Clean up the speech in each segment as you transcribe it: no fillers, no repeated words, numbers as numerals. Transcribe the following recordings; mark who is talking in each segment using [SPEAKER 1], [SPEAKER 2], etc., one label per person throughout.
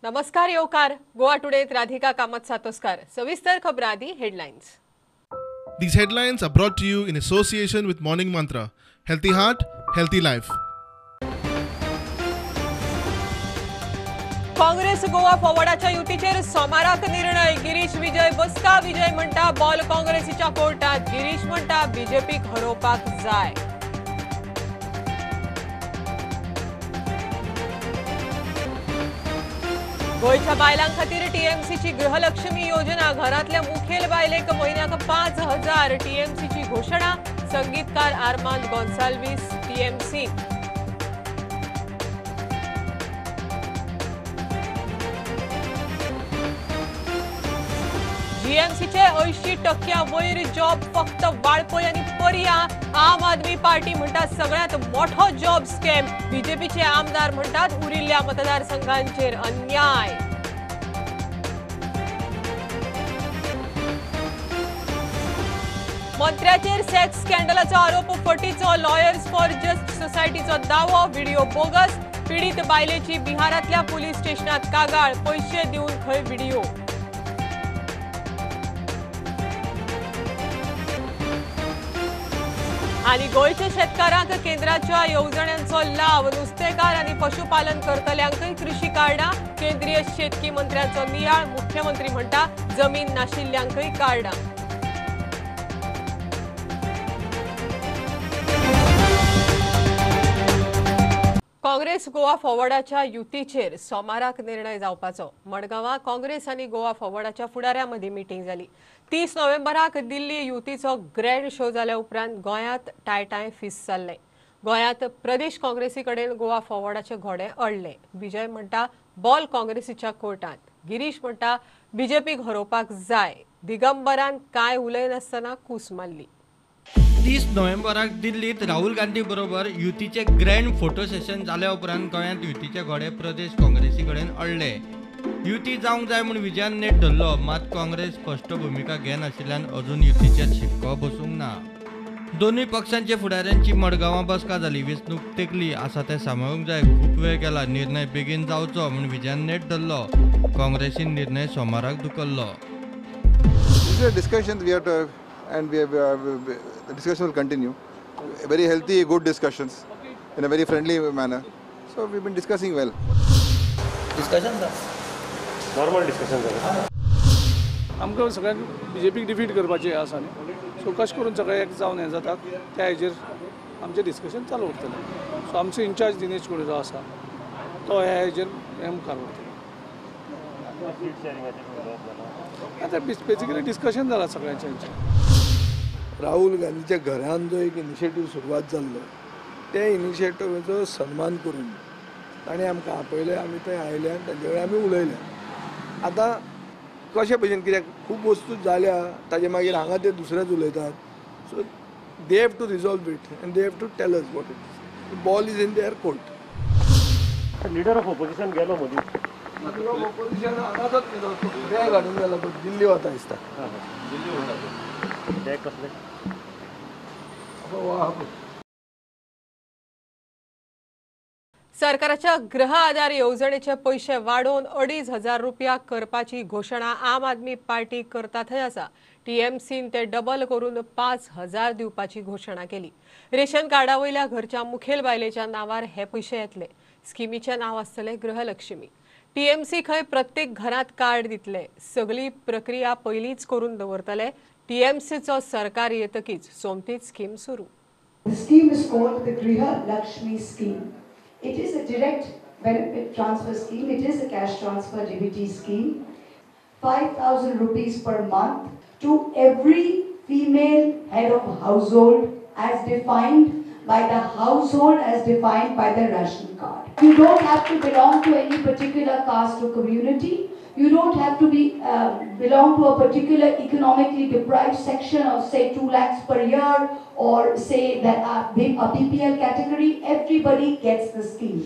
[SPEAKER 1] नमस्कार येवकार गोवा टुडेत राधिका कामत सातोस्कर. सविस्तर खबरां आदी headlines.
[SPEAKER 2] These headlines are brought to you in association with Morning Mantra. Healthy heart, healthy life.
[SPEAKER 1] Congress Goa फॉरवर्डाच्या युतीचेर सोमाराक निर्णय. गिरीश विजय बसका. विजय म्हणटा बॉल काँग्रेसीच्या कोर्टात. गिरीश म्हणटा बीजेपीक हरोवपाक जाय. गोंयच्या बायलां खातीर टीएमसीची गृहलक्ष्मी योजना. घरांतल्या मुखेल बायलेक म्हयन्याक 5,000 टीएमसीची घोशणा. संगीतकार आर्मांद गोन्साल्वीस टीएमसी. जीएमसीचे 80% वयर जॉब फक्त वाळपय आनी पर्या. आम आदमी पार्टी म्हणटा सगळ्यांत मोठो जॉब स्कॅम. बीजेपीचे आमदार म्हणटात उरिल्ल्या मतदारसंघांचेर अन्याय. मंत्र्याचेर सेक्स स्कॅन्डलाचो आरोप फटीचो. लॉयर्स फॉर जस्ट सोसायटीचो दावो. Video bogus. पीडित बायलेची बिहारांतल्या पुलीस स्टेशनात कागाळ. पयशे दिवन खंय व्हिडिओ. आनी गोंयच्या शेतकारांक केंद्राच्या येवजण्यांचो लाव. नुस्तेकार आनी पशुपालन करतल्यांकय कृशी कार्डां. केंद्रीय शेतकी मंत्र्यांचो नियाळ. मुख्यमंत्री म्हणटा जमीन नाशिल्ल्यांकय कार्डां. काँग्रेस गोवा फॉरवर्डाच्या युतीचेर सोमाराक निर्णय जावपाचो. मडगांवां काँग्रेस आनी गोवा फॉरवर्डाच्या फुडाऱ्यां मदीं मिटींग जाली. 30 नोव्हेंबराक दिल्ली युतीचो ग्रँड शो जाल्या उपरांत गोंयांत टायटाय फीस जाल्लें. गोंयांत प्रदेश काँग्रेसी कडेन गोवा फॉरवर्डाचे घोडे अडले. विजय म्हणटा बॉल काँग्रेसीच्या कोर्टांत. गिरीश म्हणटा बीजेपीक हरोवपाक जाय. दिगंबरान कांय उलयनासतना कूस मारली.
[SPEAKER 3] 30 नोव्हेंबराक दिल्लीत राहुल गांधी बरोबर युतीचे ग्रँड फोटो सेशन जाल्या उपरांत गोंयांत युतीचे घोडे प्रदेश काँग्रेसी कडेन अडले. युती जावंक जाय म्हूण विजयान नेट धरलो, मात काँग्रेस स्पश्ट भुमिका घेनाशिल्ल्यान अजून युतीचेर शिक्को बसूंक ना. दोनूय पक्षांचे फुडाऱ्यांची मडगांवां बसका जाली. वेंचणूक तेंकली आसा तें सांबाळूंक जाय, खूब वेळ गेला, निर्णय बेगीन जावचो म्हूण विजयान नेट धरलो. काँग्रेसीन निर्णय सोमाराक धुकल्लो.
[SPEAKER 4] And we have, the discussion will continue. Very healthy, good discussions in a very friendly manner. So we've been discussing well.
[SPEAKER 5] Discussion, sir? Normal discussion, sir.
[SPEAKER 6] आमकां सगळ्यांक बीजेपीक डिफीट करपाचें आसा न्ही. सो कशें करून सगळे एक जावन हें जाता त्या हेजेर आमचें डिस्कशन चालू उरतलें. सो आमचो इन्चार्ज दिनेश गुंडूराव आसा तो ह्या हेजेर हें मुखार व्हरतलो. आतां बेसिकली डिस्कशन जालां सगळ्यांचें.
[SPEAKER 7] राहुल गांधीच्या घरान जो एक इनिशिएटीव सुरवात जाल्लो त्या इनिशिएटिवाचो सन्मान करून ताणें आमकां आपयलें. आमी थंय आयले आनी तांचे कडेन आमी उलयले. आतां कशे भशेन कित्याक खूब वस्तू जाल्या ताजे मागीर हांगा ते दुसरेच उलयतात. So they have to resolve it and they have to tell us what it is. Ball is in their court.
[SPEAKER 5] Leader of opposition गेलो मदीं.
[SPEAKER 7] लिडर ऑफ ऑपोजिशन हांगाच बॅग हाडून गेलो तो दिल्ली वता दिसता.
[SPEAKER 5] दिल्ली वता बॅग कसलें?
[SPEAKER 1] सरकाराच्या गृह आधार येवजणेचे पयशे वाडोवन 2,500 रुपया करपाची घोशणा आम आदमी पार्टी करता थंय आसा. टीएमसीन ते डबल करून 5,000 दिवपाची घोशणा केली. रेशन कार्डा वयल्या घरच्या मुखेल बायलेच्या नांवार हे पयशे येतले. स्किमीचें नांव आसतलें गृहलक्ष्मी. टीएमसी खंय प्रत्येक घरांत कार्ड दितले. सगळी प्रक्रिया पयलींच करून दवरतले. टीएमसीचो सरकार येतकीच सोमतीच स्कीम सुरू.
[SPEAKER 8] The scheme is called the Griha Lakshmi scheme. It is a direct benefit transfer scheme. It is a cash transfer DBT scheme. 5,000 rupees per month to every female head of household as defined by the household as defined by the ration card. You don't have to belong to any particular caste or community. You don't have to be belong to a particular economically deprived section of say 2 lakhs per year or say that a BPL category. Everybody gets the scheme.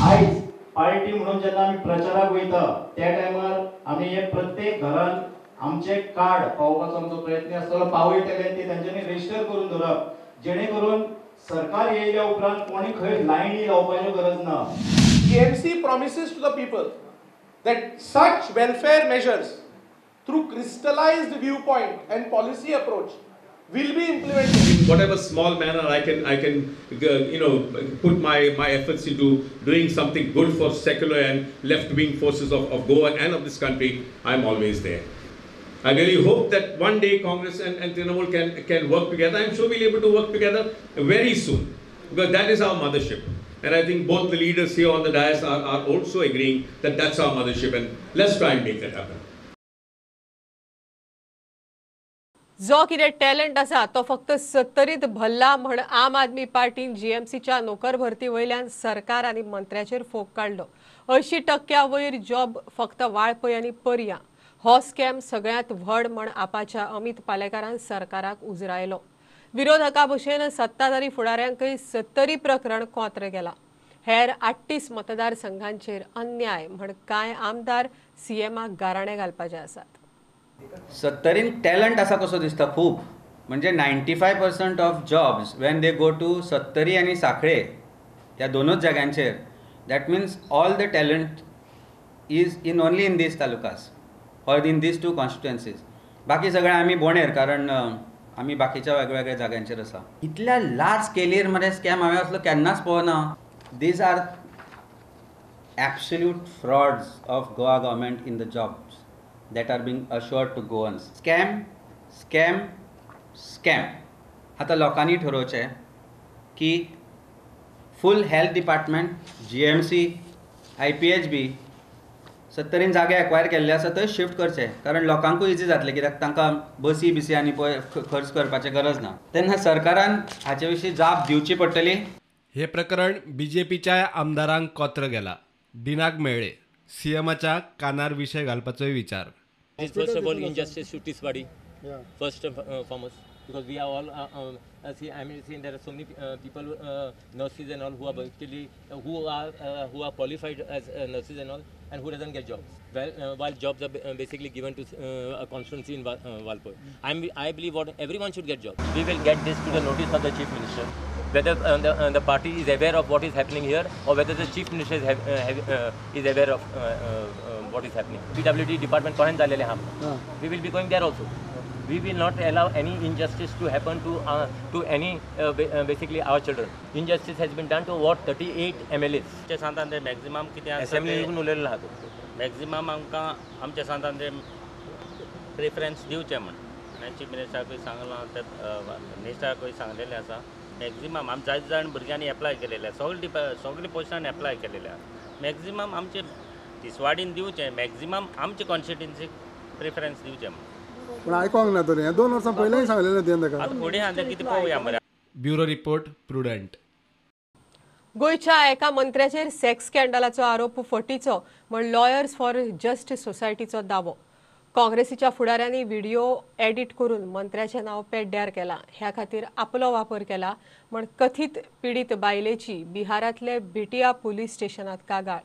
[SPEAKER 9] आयज party म्हणून जेन्ना आमी प्रचाराक वयता त्या टायमार आमी हे प्रत्येक घरान आमचे कार्ड पावोवपाचो आमचो प्रयत्न आसतलो. पावयतले ते तांच्यांनी रजिस्टर करून दवरप जेणे करून सरकार येयल्या उपरांत कोणी खंय लायनी लावपाच्यो गरज ना.
[SPEAKER 10] TMC promises to the people that such welfare measures through crystallized viewpoint and policy approach will be implemented.
[SPEAKER 11] In whatever small manner I can you know, put my efforts into doing something good for secular and left-wing forces of Goa and of this country, I'm always there. I really hope that one day Congress and Trinamool can work together. I'm sure we'll be able to work together very soon, because that is our mothership. And I think both the leaders here on the dais are also agreeing that that's our mothership, and let's try and make that happen.
[SPEAKER 1] जो कितें talent आसा तो फक्त सत्तरीत भल्ला म्हण आम आदमी पार्टीन जीएमसीच्या नोकर भरती वयल्यान सरकार आनी मंत्र्याचेर फोग काडलो. 80% वयर जॉब फक्त वाळपय आनी पर्या. हो स्कॅम सगळ्यांत व्हड म्हण आपाच्या अमित पालेकारान सरकाराक उजरायलो. विरोधका भशेन सत्ताधारी फुडाऱ्यांकय सत्तरी प्रकरण कोंत्र गेला. हेर 38 मतदारसंघांचेर अन्याय म्हण कांय आमदार सीएमाक गाराणे घालपाचे आसात.
[SPEAKER 12] सत्तरीन टॅलंट आसा कसो दिसता खूब, म्हणजे 95% of jobs when they go to Sattari आनी साखळे ह्या दोनूच जाग्यांचेर, that means all the talent is in only in these talukas or in these two constituencies. बाकी सगळे आमी बोणेर, कारण आमी बाकीच्या वेगवेगळ्या जाग्यांचेर आसा. इतल्या लार्ज स्केलीर मरे स्कॅम हांवें असलो केन्नाच पळोवना. These are absolute frauds of Goa government in the jobs that are being assured to Goans. Scam, scam, scam. आतां लोकांनी ठरोवचें की full health department, GMC, IPHB सत्तरीन जागे एक्वायर केल्ले आसा थंय शिफ्ट करचे, कारण लोकांकूय इजी जातलें, कित्याक तांकां बसी बिसी आनी पळय खर्च करपाचें गरज ना. तेन्ना सरकारान हाचे विशीं जाप दिवची पडटली.
[SPEAKER 13] हे प्रकरण बीजेपीच्या आमदारांक कोत्र गेला. डिनाक मेळ्ळे सीएमाच्या कानार विशय घालपाचोय विचार.
[SPEAKER 14] First of all, injustice to Tiswadi, first and foremost, because we are all see, I mean, seeing there are so many people, nurses and all, who are basically who are qualified as nurses and all, and who doesn't get jobs. Well, while jobs are basically given to a constituency in Valpoi. I believe what everyone should get jobs. We will get this to the notice of the Chief Minister, whether the party is aware of what is happening here, or whether the Chief Minister is aware of what is happening. PWD department कोणान जालेले आहा, we will be going there also. We will not allow any injustice to happen to any basically our children. Injustice has been done to what 38 MLAs.
[SPEAKER 15] आमच्या सांतान ते maximum कितें आसा
[SPEAKER 14] assembly उलयलेलो आहा तो
[SPEAKER 15] maximum आमकां आमच्या सांतान ते प्रेफरन्स दिवचें म्हण हांवें चीफ मिनिस्टराकूय सांगलां, ते मिनिस्टराकूय सांगलेलें आसा. मॅक्झिमम आम जायते जाण भुरग्यांनी एप्लाय केलेले आसा, सगळे पोस्टान एप्लाय केलेले आसा. मॅक्झिमम आमचे तिसवाडीन दिवचें, मॅक्झिमम आमचे कॉन्स्टिट्युन्सीक प्रेफरन्स दिवचें म्हण.
[SPEAKER 16] पूण आयकोंक ना तर हें 2 वर्सां पयलींय सांगलेलें तें ताका.
[SPEAKER 15] आतां फुडें आतां कितें पळोवया मरे.
[SPEAKER 13] Bureau report, Prudent.
[SPEAKER 1] गोंयच्या एका मंत्र्याचेर सेक्स स्कॅन्डलाचो आरोप फटीचो म्हण लॉयर्स फॉर जस्टिस सोसायटीचो दावो. काँग्रेसीच्या फुडाऱ्यांनी व्हिडिओ एडिट करून मंत्र्याचें नांव पेड्ड्यार केलां, ह्या खातीर आपलो वापर केला म्हण कथीत पिडीत बायलेची बिहारांतले बिटिया पुलीस स्टेशनात कागाळ.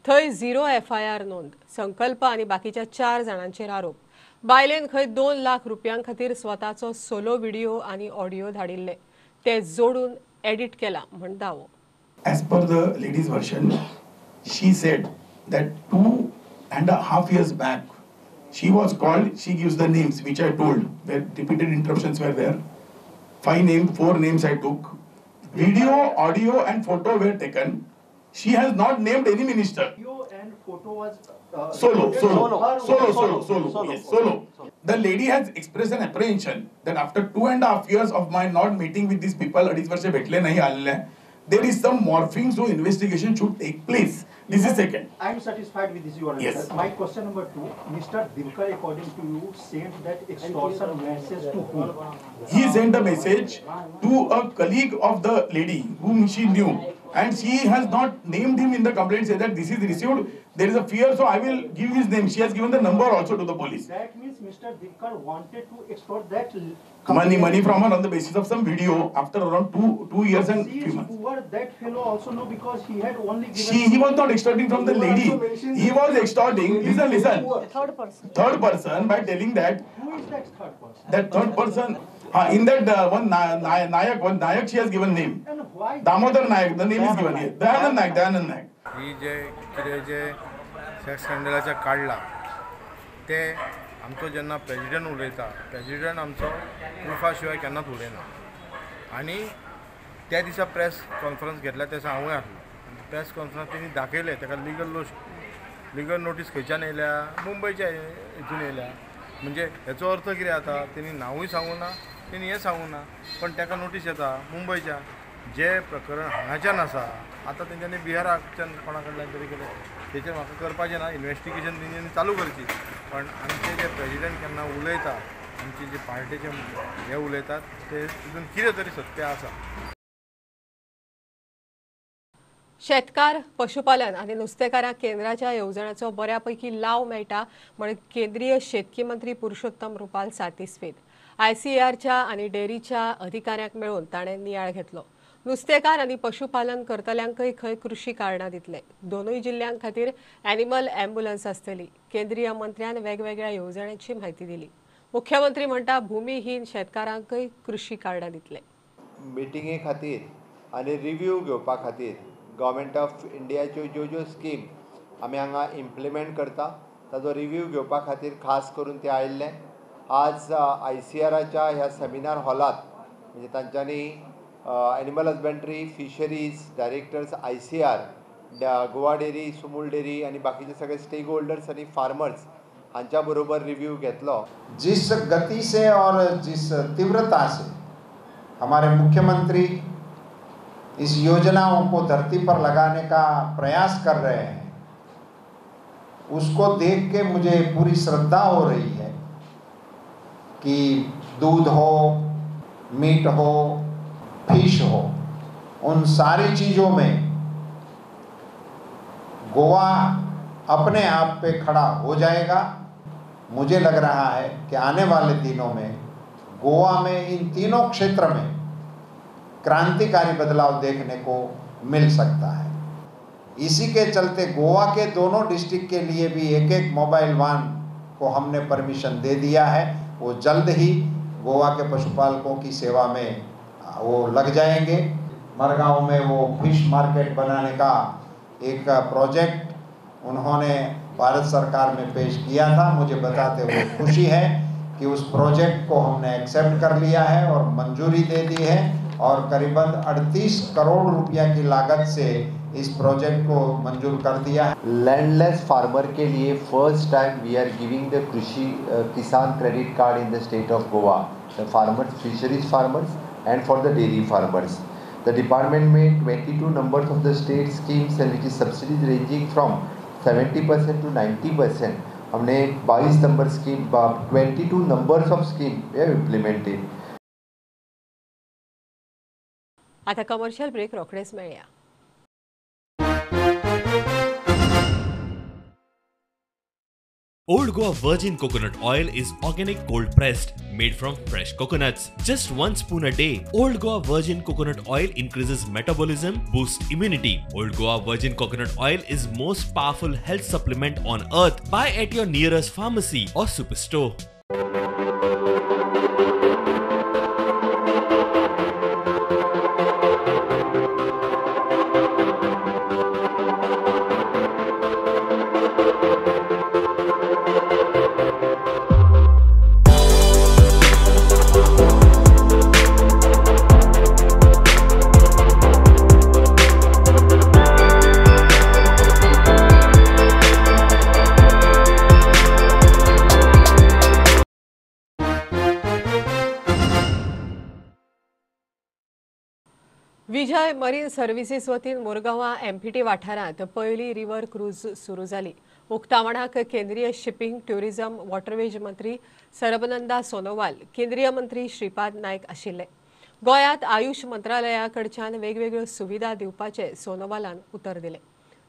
[SPEAKER 1] थंय 0 FIR नोंद. संकल्प आनी बाकीच्या 4 जाणांचेर आरोप. बायलेन खंय 2 लाख रुपयां खातीर स्वताचो सोलो व्हिडिओ आनी ऑडिओ धाडिल्ले, ते जोडून एडिट केला म्हण दावो.
[SPEAKER 17] As per the lady's version, she said that 2.5 years back, she was called, she gives the names which I told, where repeated interruptions were there. 5 names, 4 names I took. Video, audio and photo were taken. She has not named any minister.
[SPEAKER 18] Video and photo was
[SPEAKER 17] solo. Yes, solo. The lady has expressed an apprehension that after 2.5 years of my not meeting with these people, 2.5 वर्ष भेटले नाही आलेले, there is some morphing, so investigation should take place. This is second.
[SPEAKER 18] I am satisfied with this your answer.
[SPEAKER 17] Yes.
[SPEAKER 18] My question number 2, Mr. Divkar, according to you, sent that extortion message to whom?
[SPEAKER 17] He sent a message to a colleague of the lady whom she knew, and she has not named him in the complaint, say that this is received, there is a fear, so I will give his name. She has given the number also to the police.
[SPEAKER 18] That means Mr. Divkar wanted to extort that
[SPEAKER 17] money from her on the basis of some video after around two years and few months.
[SPEAKER 18] Poor that fellow also no, because he had only given.
[SPEAKER 17] He was not extorting from the lady. He was extorting. Listen. Third person by telling that.
[SPEAKER 18] Who is that third person?
[SPEAKER 17] That third person. In that one Nayak, she has given name.
[SPEAKER 18] And why?
[SPEAKER 17] Damodar Nayak, the name is given here. Dayanand Nayak.
[SPEAKER 19] ही जे कितें जे sex स्कँडलाचें काडलां तें आमचो जेन्ना president उलयता, president आमचो प्रुफा शिवाय केन्नाच उलयना. आनी त्या दिसा प्रेस कॉन्फरन्स घेतल्या त्या दिसा हांवूय आसलो. प्रेस कॉन्फरन्स तेणी दाखयलें ताका लिगल नोटीस खंयच्यान येयल्या, मुंबयच्या हितून येयल्या. म्हणजे हेचो अर्थ कितें जाता, तेणी नांवूय सांगूं ना, तेणी हें सांगूं ना, पण ताका नोटीस येता मुंबयच्या. जे प्रकरण हांगाच्यान आसा आतां तेंच्यांनी बिहाराच्यान कोणा कडल्यान तरी केलें, तेचेर म्हाका करपाचें ना, इन्वेस्टिगेशन तेंच्यांनी चालू करची. पण आमचे जे प्रेजिडंट केन्ना उलयता, आमचे जे पार्टेचे हे उलयतात ते तितून कितें तरी सत्य आसा.
[SPEAKER 1] शेतकार, पशुपालन आनी नुस्तेकारांक केंद्राच्या येवजण्याचो बऱ्यापैकी लाव मेळटा म्हण केंद्रीय शेतकी मंत्री पुरुषोत्तम रुपाल सातिस्फेद. आयसीआरच्या आनी डेअरीच्या अधिकाऱ्यांक मेळून ताणें नियाळ घेतलो. नुस्तेकार आनी पशुपालन करतल्यांकय खंय कृशी कारणां दितले. दोनूय जिल्ल्यां खातीर एनिमल ॲम्ब्युलन्स आसतली. केंद्रीय मंत्र्यान वेगवेगळ्या येवजण्यांची म्हायती दिली. मुख्यमंत्री म्हणटा भूमिहीन शेतकारांकय कृशी कार्डां दितले.
[SPEAKER 20] मिटिंगे खातीर आनी रिव्यू घेवपा खातीर गव्हर्मेंट ऑफ इंडियाच्यो ज्यो ज्यो स्कीम आमी हांगा इम्प्लिमेंट करता ताजो रिव्यू घेवपा खातीर खास करून ते आयिल्ले. आज आयसीआराच्या ह्या सेमिनार हॉलांत म्हणजे तांच्यांनी animal husbandry, fisheries directors, ICR, Goa dairy, Sumul dairy आनी बाकीचे सगळे स्टेक होल्डर्स आनी फार्मर्स हांच्या बरोबर रिव्यू घेतलो.
[SPEAKER 21] जिस गति से और जिस तीव्रता से हमारे मुख्यमंत्री इस योजनाओं को धरती पर लगाने का प्रयास कर रहे हैं, उसको देख के मुझे पूरी श्रद्धा हो रही है कि दूध हो, मीट हो, फिश हो, उन सारी चीज़ों में गोवा अपने आप पे खड़ा हो जाएगा। मुझे लग रहा है कि आने वाले दिनों में गोवा में इन तीनों क्षेत्र में क्रांतिकारी बदलाव देखने को मिल सकता है। इसी के चलते गोवा के दोनों डिस्ट्रिक्ट के लिए भी एक एक मोबाइल वान को हमने परमिशन दे दिया है। वो जल्द ही गोवा के पशुपालकों की सेवा में वो लग जाएंगे। मरगांव में वो फिश मार्केट बनाने का एक प्रोजेक्ट उन्होंने भारत सरकार में पेश किया था। मुझे बताते हुए खुशी है कि उस प्रोजेक्ट को हमने एक्सेप्ट कर लिया है और मंजूरी दे दी है और करीबन 38 करोड़ रुपया की लागत से इस प्रोजेक्ट को मंजूर कर दिया है।
[SPEAKER 20] लैंडलेस फार्मर के लिए first time we are giving the Krishi Kisan credit card in the state of Goa, the farmers, fisheries farmers and for the dairy farmers. The department में 22 numbers of the state schemes and which is subsidies ranging from 70% to 90%. हमने 22 number scheme, 22 numbers of scheme we have implemented.
[SPEAKER 1] आता commercial break रोखडेच मेळया.
[SPEAKER 22] Old Goa Virgin Coconut Oil is organic cold pressed, made from fresh coconuts. Just 1 spoon a day. Old Goa Virgin Coconut Oil increases metabolism, boosts immunity. Old Goa Virgin Coconut Oil is most powerful health supplement on earth. Buy at your nearest pharmacy or superstore.
[SPEAKER 1] Vijay marine services वतीन मोरगांवा empty वाठारांत पयली river cruise सुरू जाली. उक्तावणाक केंद्रीय shipping tourism waterways मंत्री सर्बानंद सोनोवाल, केंद्रीय मंत्री श्रीपाद नायक आशिल्ले. गोंयांत आयुष मंत्रालया कडच्यान वेगवेगळ्यो सुविधा दिवपाचें सोनोवालान उतर दिलें.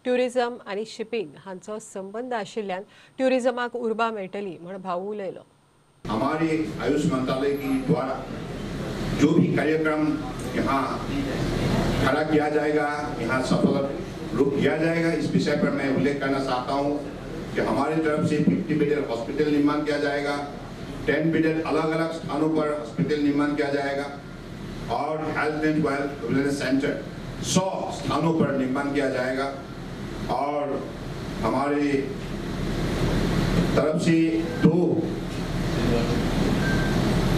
[SPEAKER 1] ट्युरिझम आनी शिपिंग हांचो संबंद आशिल्ल्यान ट्युरिझमाक उर्बा मेळटली म्हूण भाऊ उलयलो.
[SPEAKER 23] हमारे आयुष मंत्रालय के द्वारा जो भी कार्यक्रम यहाँ खड़ा किया जाएगा, यहाँ सफल रूप किया जाएगा, इस विषय पर मैं उल्लेख करना चाहता हूँ कि हमारी तरफ से 50 बेडेड हॉस्पिटल निर्माण किया जाएगा, 10 बेडेड अलग अलग स्थानों पर हॉस्पिटल निर्माण किया जाएगा और हेल्थ एंड वेलनेस सेंटर 100 स्थानों पर निर्माण किया जाएगा और हमारे तरफ से 2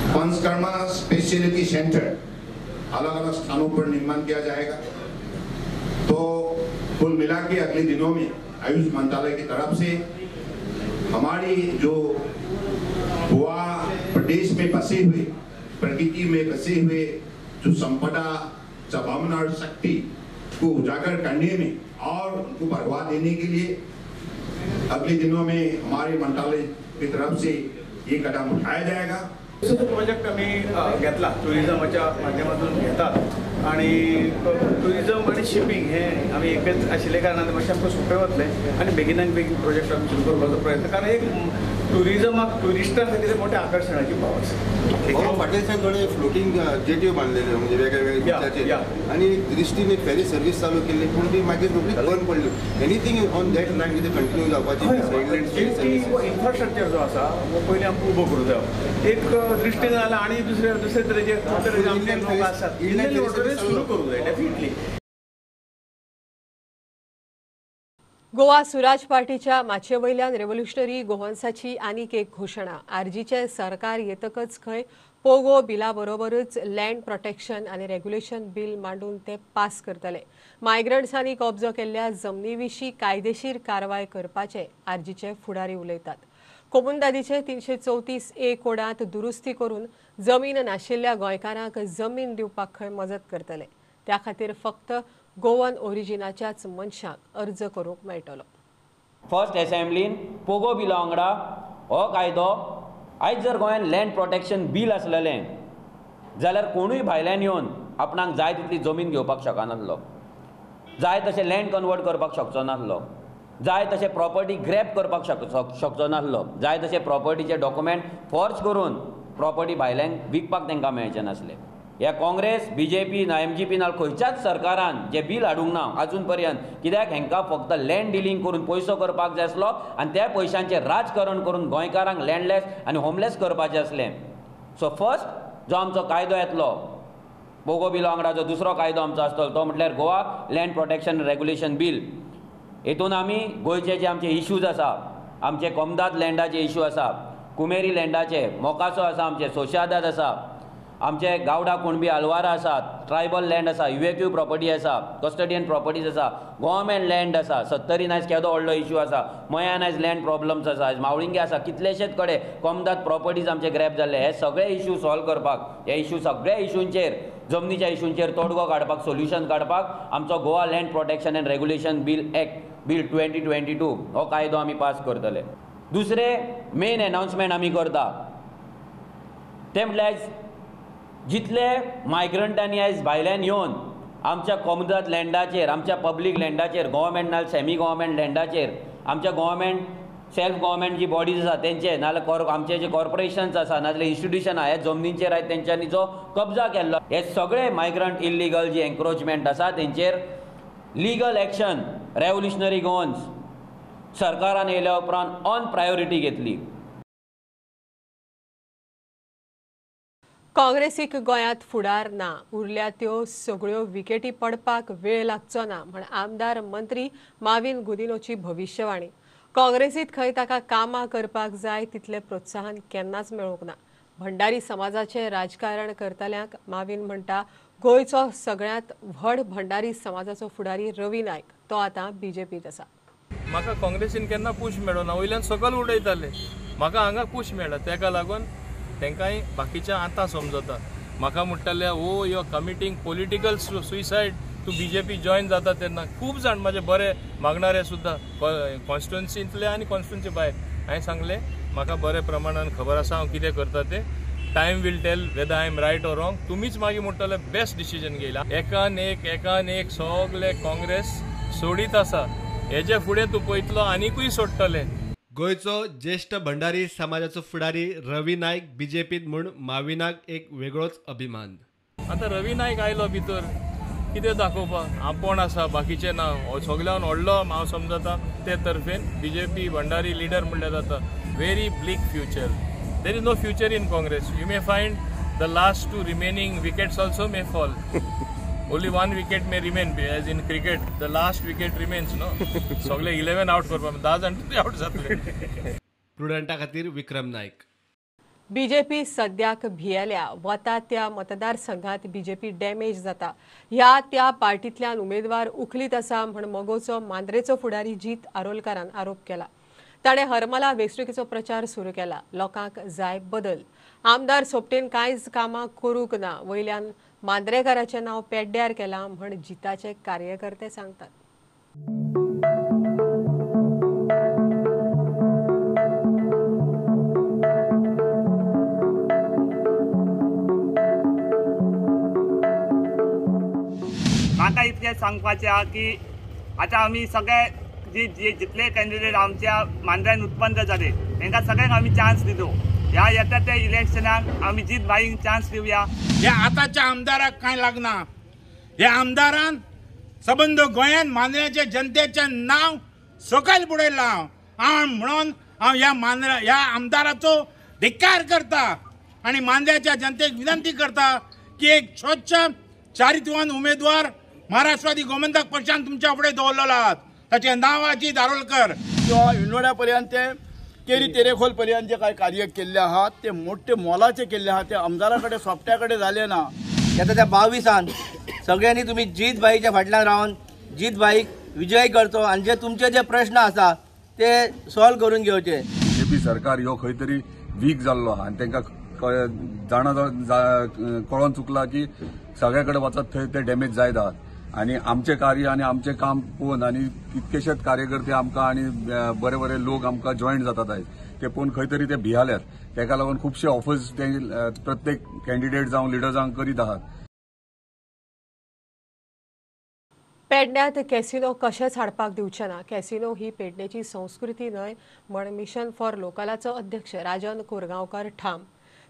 [SPEAKER 23] पंचकर्मा स्पेशलिटी सेंटर अलग अलग स्थानों पर निर्माण किया जाएगा। तो कुल मिला के अगले दिनों में आयुष मंत्रालय की तरफ से हमारी जो गोवा प्रदेश में बसे हुए, प्रकृति में बसे हुए जो संपदा, संभावना और शक्ति को उजागर करने में और उनको बढ़ावा देने के लिए अगले दिनों में हमारे मंत्रालय की तरफ से ये कदम उठाया जाएगा।
[SPEAKER 2] प्रोजेक्ट आमी घेतला टुरिजमाच्या माध्यमातून घेतात आणि टुरिजम आणि शिपींग हे आमी एकच आशिल्ल्या कारणान मातशें आमकां सोंपें वतलें आनी बेगिनान बेगीन प्रोजेक्ट आमी सुरू करपाचो प्रयत्न, कारण एक टुरिजमाक ट्युरिस्टां खातीर मोठें आकर्शणाची पाव आसा।
[SPEAKER 3] फाटल्या दिसान थोडे फ्लोटींग जेट्यो बांदलेल्यो म्हणजे वेगळ्या वेगळ्या बिचाचेर आनी दृश्टीन एक फेरी सर्वीस चालू केल्ली, पूण ती मागीर रोखडीच बंद पडली। एनीथींग ऑन that line कितें कंटिन्यू जावपाची
[SPEAKER 2] इन्फ्रास्ट्रक्चर जो आसा हो पयलीं आमकां उबो करूंक जायो एक दृश्टीन जाल्यार आनी दुसरे दुसरे तरेचे खूब तरेचे आमचे लोक आसात, इनलँड वॉटरवेज सुरू करूंक जाय डेफिनेटली।
[SPEAKER 1] गोवा सुराज पार्टीच्या माचये वयल्यान रेव्होल्युशनरी गोवन्साची आनीक एक घोशणा। आरजीचें सरकार येतकच खंय पोगो बिला बरोबरच लँड प्रोटेक्शन आनी रेग्युलेशन बील मांडून ते पास करतले। मायग्रंट्सांनी कब्जो केल्ल्या जमनी विशीं कायदेशीर कारवाय करपाचे आरजीचे फुडारी उलयतात। कोमुंदादीचे 334A कोडांत दुरुस्ती करून जमीन नाशिल्ल्या गोंयकारांक जमीन दिवपाक खंय मजत करतले। त्या खातीर फक्त गोवन ओरिजिनाच्याच मनशांक अर्ज करूंक मेळटलो।
[SPEAKER 4] फर्स्ट असेंब्लीन पोगो बिला वांगडा हो कायदो आयज जर गोंयान लँड प्रोटेक्शन बील आसलेलें जाल्यार कोणूय भायल्यान येवन आपणाक जाय तितली जमीन घेवपाक शकनासलो, जाय तशें लँड कन्वर्ट करपाक शकचो नासलो, जाय तशें प्रॉपर्टी ग्रॅब करपाक शकचो नासलो, जाय तशें प्रॉपर्टीचे डॉक्युमेंट फॉर्ज करून प्रॉपर्टी भायल्यान विकपाक तांकां मेळचें नासलें। ह्या काँग्रेस, बीजेपी ना एमजीपी ना खंयच्याच सरकारान जे बील हाडूंक ना आजून पर्यंत, कित्याक हेंकां फक्त लँड डिलींग करून पयसो करपाक जाय आसलो आनी त्या पयशांचें राजकारण करून गोंयकारांक लँडलेस आनी होमलेस करपाचें आसलें। सो फर्स्ट जो आमचो कायदो येतलो पोगो बिला वांगडा जो दुसरो कायदो आमचो आसतलो तो म्हटल्यार Goa land protection regulation bill. हेतून आमी गोंयचे जे आमचे इश्यूज आसा, आमचे कोमदाद लँडाचे इश्यू आसा, कुमेरी लँडाचे, मोकासो आसा, आमचे सोशादाद आसा, आमचे गावडा कुणबी आलवारा आसा, ट्रायबल लँड आसा, युएक्यू प्रॉपर्टी आसा, कस्टडियन प्रॉपर्टीज आसा, गव्हर्मेंट लँड आसा। सत्तरीन आयज केदो व्हडलो इश्यू आसा, मयान आयज लँड प्रॉब्लम्स आसा, आयज मावळिंगे आसा, कितलेशेच कडेन कोमदाद प्रॉपर्टीज आमचे ग्रॅब जाल्ले। हे सगळे इश्यू सॉल्व करपाक, हे इश्यू सगळ्या इश्यूंचेर, जमनीच्या इश्यूंचेर तोडगो काडपाक, सोल्युशन काडपाक आमचो Goa land protection and regulation bill act bill 2022 हो कायदो आमी पास करतले। दुसरें मेन एनावन्समेंट आमी करता तें म्हळ्यार आयज जितले मायग्रंटांनी आयज भायल्यान येवन आमच्या कोमुनिदाद लँडाचेर, आमच्या पब्लीक लँडाचेर, गव्हर्मेंट नाल्यार सेमी गव्हर्मेंट लँडाचेर, आमच्या गव्हर्मेंट सेल्फ गव्हर्मेंट जी बॉडीज आसा तेंचे, नाल्यार आमचे जे कॉर्पोरेशन्स आसा, नाजाल्यार इन्स्टिट्युशन आसा, ह्या जमनींचेर आयज तेंच्यांनी जो कब्जा केल्लो, हे सगळे मायग्रंट इल्लिगल जी एन्क्रोचमेंट आसा तेंचेर लिगल एक्शन रेव्होल्युशनरी गोवन्स सरकारान येयल्या उपरांत ऑन प्रायोरिटी घेतली।
[SPEAKER 1] काँग्रेसीक गोंयांत फुडार ना, उरल्या त्यो सगळ्यो विकेटी पडपाक वेळ लागचो ना म्हण आमदार मंत्री माविन गुदिनोची भविश्यवाणी। काँग्रेसीत खंय ताका कामां करपाक जाय तितलें प्रोत्साहन केन्नाच मेळूंक ना। भंडारी समाजाचें राजकारण करतल्यांक माविन म्हणटा गोंयचो सगळ्यांत व्हड भंडारी समाजाचो फुडारी रवी नायक तो आतां बीजेपीत आसा।
[SPEAKER 24] म्हाका काँग्रेसीन केन्ना पूश मेळना, वयल्यान सकयल उडयताले, म्हाका हांगा पूश मेळ्ळा, तेका लागून तांकांय बाकीच्या आतां समजता। म्हाका म्हणटाले oh you are committing political suicide, तूं बीजेपी जॉयन जाता तेन्ना। खूब जाण म्हाजे बरे मागणारे सुद्दां कॉन्स्टिट्युन्सींतले आनी कॉन्स्टिट्युन्सी भायर, हांवें सांगलें म्हाका बरे प्रमाणान खबर आसा हांव कितें करता तें, time will tell whether I am right or wrong. तुमीच मागीर म्हणटले बेस्ट डिसिजन घेयला। एकान एक एकान एक सगळे काँग्रेस सोडीत आसा, हेजे फुडें तूं पळयतलो आनिकूय सोडटले।
[SPEAKER 13] गोंयचो ज्येश्ठ भंडारी समाजाचो फुडारी रवी नायक बीजेपीत म्हूण माविनाक एक वेगळोच अभिमान।
[SPEAKER 24] आतां रवी नायक आयलो भितर कितें दाखोवपाक, आपूण आसा बाकीचे ना, सगळ्यान व्हडलो हांव समजता ते तर्फेन बीजेपी भंडारी लिडर म्हणल्यार जाता। Very bleak future, there is no future in Congress. You may find the last 2 remaining wickets also may fall. Only one wicket may remain, as in cricket the last wicket remains न्हू. सगळे 11 out करपाक 10 जाण out जातले.
[SPEAKER 13] प्रुडंटा खातीर विक्रम Naik.
[SPEAKER 1] BJP सद्याक भियेल्या. वता त्या मतदारसंघात बीजेपी डॅमेज जाता. ह्या त्या पार्टींतल्यान उमेदवार उखलीत आसा म्हण मगोचो मांद्रेचो फुडारी जीत आरोलकारान आरोप केला. ताणें हरमला वेंचणुकेचो प्रचार सुरू केला. लोकांक जाय बदल. आमदार सोपटेन कांयच कामां करूंक ना, वयल्यान मांद्रेकाराचें नांव पेड्ड्यार केलां म्हण जिताचे कार्यकर्ते सांगतात.
[SPEAKER 5] म्हाका इतलें सांगपाचें आहा की आतां आमी सगळे जे जितले कॅन्डिडेट आमच्या मांद्र्यान उत्पन्न जाले तांकां सगळ्यांक आमी चान्स दिलो. ह्या येता त्या इलेक्शनाक आमी जीत भाईंक चान्स दिवया.
[SPEAKER 6] ह्या आतांच्या आमदाराक कांय लागना. ह्या आमदारान सबंद गोंयान मांद्र्याच्या जनतेचें नांव सकयल बुडयलां. हांव म्हणून हांव ह्या मांद्र्या ह्या आमदाराचो धिक्कार करता आनी मांद्र्याच्या जनतेक विनंती करता की एक स्वच्छ चारित्र्यवान उमेदवार महाराष्ट्रवादी गोमंतक पक्षान तुमच्या फुडें दवरलेलो आहात. ताचें नांव अजीत आरोलकर.
[SPEAKER 7] किंवा विनोड्या पर्यंत ते केरी तेरेखोल पर्यंत जे काय कार्य केल्ले आहात ते मोठे मोलाचे केल्ले आहात, ते आमदारा कडेन सोपट्या कडेन जाले ना.
[SPEAKER 8] आतां त्या 22 सगळ्यांनी तुमी जीत भाईच्या फाटल्यान रावन जीत भाईक विजय करचो आनी जे तुमचे जे प्रश्न आसा ते सॉल्व करून घेवचे.
[SPEAKER 25] बीजेपी सरकार ह्यो खंय तरी वीक जाल्लो आहा आनी तांकां जाणा कळोन चुकला की सगळ्या कडेन वचत थंय ते डॅमेज जायत आहात. आनी आमचें कार्य आनी आमचें काम पळोवन आनी कितकेशेच कार्यकर्ते आमकां आनी बरे बरे लोक आमकां जॉयन जातात आयज ते पळोवन खंय तरी ते भियाल्यात. ताका लागून खुबशे ऑफर्स ते प्रत्येक कॅन्डिडेट जावं लिडर्सांक करीत आहात.
[SPEAKER 1] पेडण्यांत कॅसिनो कशेंच हाडपाक दिवचे ना. कॅसिनो ही पेडणेची संस्कृती न्हय म्हण मिशन फॉर लोकलाचो अध्यक्ष राजन कोरगांवकर ठाम.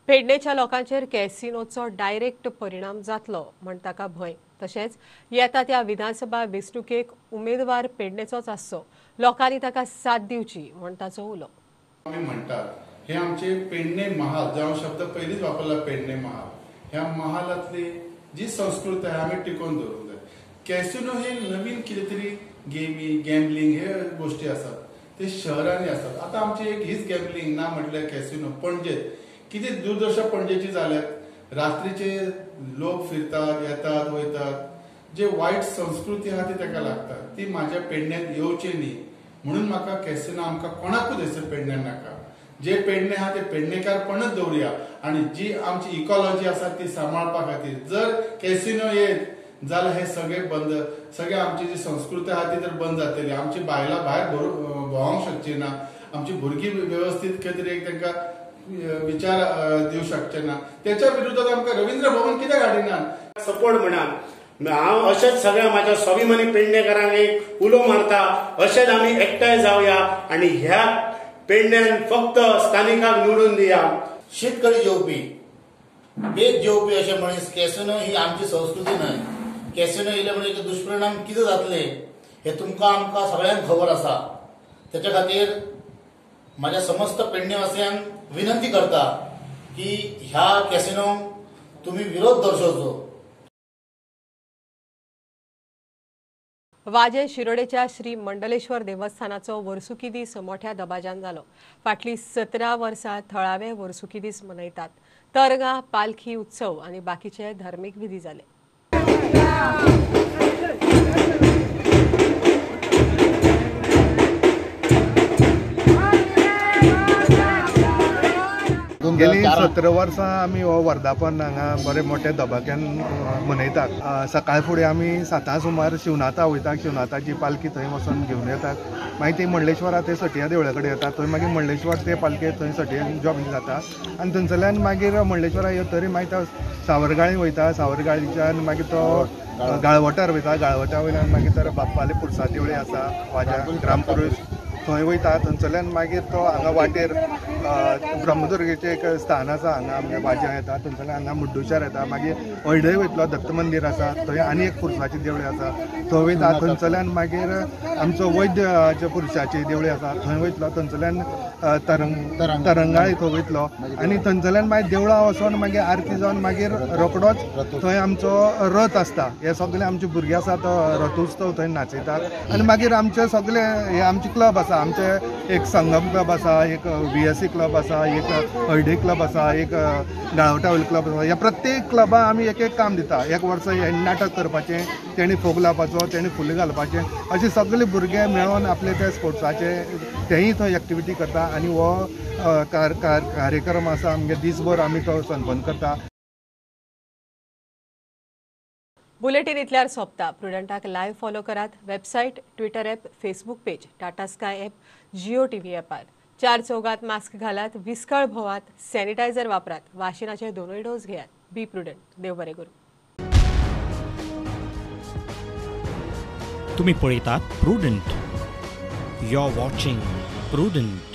[SPEAKER 1] पेडणेच्या लोकांचेर कॅसिनोचो डायरेक्ट परिणाम जातलो म्हण ताका भंय. तशेंच येता त्या विधानसभा वेंचणुकेक उमेदवार पेडणेचोच आसचो, लोकांनी ताका साथ दिवची म्हण ताचो उलो.
[SPEAKER 26] आमी म्हणटात हे आमचे पेडणे महाल, जो हांव शब्द पयलींच वापरला पेडणे महाल, ह्या महालांतली जी संस्कृताय आमी टिकोवन दवरूंक जाय. कॅसिनो हे नवीन कितें तरी गेमी गॅम्बलिंग हे गोश्टी आसात ते शहरांनी आसात. आतां आमची एक हीच गॅम्बलिंग ना म्हटल्यार कॅसिनो पणजेत कितें दुर्दशा पणजेची जाल्यात. रात्रीचे लोक फिरतात, येतात वयतात, जे वायट संस्कृती आहा ती ताका लागता, ती म्हाज्या पेडण्यांत येवची न्ही म्हणून म्हाका कॅसिनो आमकां कोणाकूच थंयसर पेडण्यान नाका. जे पेडणे आहा ते पेडणेकारपणच दवरुया आनी जी आमची इकॉलॉजी आसा ती सांबाळपा खातीर जर कॅसिनो येत जाल्यार हे सगळे बंद, सगळे आमची जी संस्कृती आहा ती तर बंद जातली. आमची बायलां भायर भोंवंक शकची ना, आमची भुरगीं वेवस्थीत खंय तरी एक तांकां विचार दिवं शकचे ना. त्याच्या विरोधात आमकां रवींद्र भवन कित्याक हाडिना
[SPEAKER 27] सपोर्ट म्हणा. हांव अशेंच सगळ्या म्हाज्या स्वाभिमानी पेडणेकारांक एक उलो मारता, अशेंच आमी एकठांय जावया आनी ह्या पेडण्यान फक्त स्थानिकांक निवडून दिया.
[SPEAKER 28] शीतकडी जेवपी, बेत जेवपी अशें मनीस कॅसिनो ही आमची संस्कृती न्हय. कॅसिनो येयले म्हणजे दुश्परिणाम कितें जातले हे तुमकां आमकां सगळ्यांक खबर आसा. तेच्या खातीर म्हाज्या समस्त पेडणेवासियांक विनंती करता की ह्या कॅसिनोक तुमी विरोध दर्शोवचो.
[SPEAKER 1] वाजे शिरोडेच्या श्री मंडलेश्वर देवस्थानाचो वर्सुकी दीस मोठ्या दबाज्यान जालो. फाटलीं 17 वर्सां थळावे वर्सुकी दीस मनयतात. तरंगा, पालखी उत्सव आनी बाकीचे धार्मीक विधी जाले.
[SPEAKER 16] गेली 17 वर्सां आमी हो वर्धापन हांगा बरे मोठ्या दबाक्यान मनयतात. सकाळ फुडें आमी 7 सुमार शिवनाथा वयता, शिवनाथाची पालखी थंय वचोन घेवन येतात. मागीर ती मंडलेश्वरा थंय सटिया देवळा कडेन येता, थंय मागीर मंडलेश्वर ते पालखे थंय सटिया जॉब जाता आनी थंयसरल्यान मागीर मंडलेश्वरा येतरी मागीर तो सावरगाळी वयता, सावरगाळीच्यान मागीर तो गाळवटार वयता, गाळवटा वयल्यान मागीर तर बाप्पाले पुरसा देवळी आसा वाज्या ग्रामपुरूष थंय वयता. थंयसरल्यान मागीर तो हांगा वाटेर ब्रह्मदुर्गेचें एक स्थान आसा, हांगा आमगे वाज्यां येता, थंयसरल्यान हांगा मुड्डूच्यार येता, मागीर हळदय वयतलो, दत्त मंदीर आसा थंय आनी एक पुरसाची देवळी आसा थंय वयता. थंयसरल्यान मागीर आमचो वैद्य पुरुषाची देवळी आसा थंय वयतलो. थंयसरल्यान तरंगाळी थंय वयतलो आनी थंयसरल्यान मागीर देवळां वचोन मागीर आरती जावन मागीर रोकडोच थंय आमचो रथ आसता. हे सगळे आमचे भुरगे आसा तो रथोत्सव थंय नाचयतात आनी मागीर आमचे सगळे हे आमचे क्लब आसा, आमचे एक संगम क्लब आसा, एक VSC club आसा, एक हळदी क्लब आसा, एक गाळवटावयल क्लब आसा. ह्या प्रत्येक क्लबाक आमी एक एक काम दिता. एक वर्स हे नाटक करपाचें, तेणी फोग लावपाचो, तेणी फुलां घालपाचें, अशे सगळे भुरगे मेळोन आपले ते स्पोर्ट्साचे तेंय थंय एक्टिविटी करता आनी हो कार्यक्रम आसा आमगे दीसभर आमी तो संपन्न करता.
[SPEAKER 1] बुलेटिन इतल्यार सोंपता. प्रुडंटाक लायव्ह फॉलो करात. Website, Twitter app, Facebook page, Tata Sky app, Jio TV ॲपार. चार चौगात मास्क घालात, विस्कळ भोवात, सॅनिटायझर वापरात, वाशिनाचे दोनूय डोस घेयात. Be prudent. देव बरें करूं.
[SPEAKER 9] तुम्ही पळयतात Prudent. You are watching Prudent.